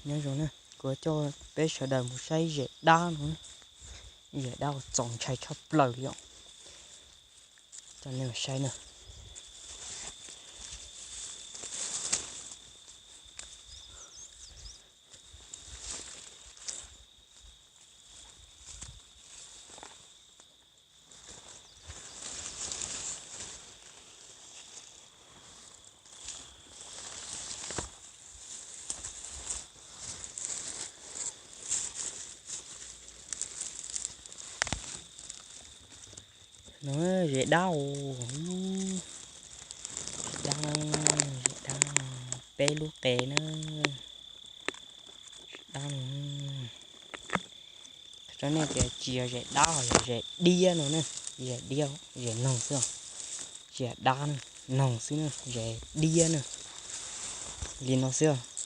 Nyob zoo na, kuv coj peb sawv daws mus saib zem dab no. Zem dab uas txaus ntshai tshaj plaws li os. Coj nej saib na. No, zem dab os. Zem dab, zem dab, peb lub qe na. Zem dab no. Qhia rau nej tias tsis yog zem dab, yog zem diab no na. Zem diab, zem noog xwb os. Tsis yog dab na, noog xwb na, zem diab na. Li no xwb os.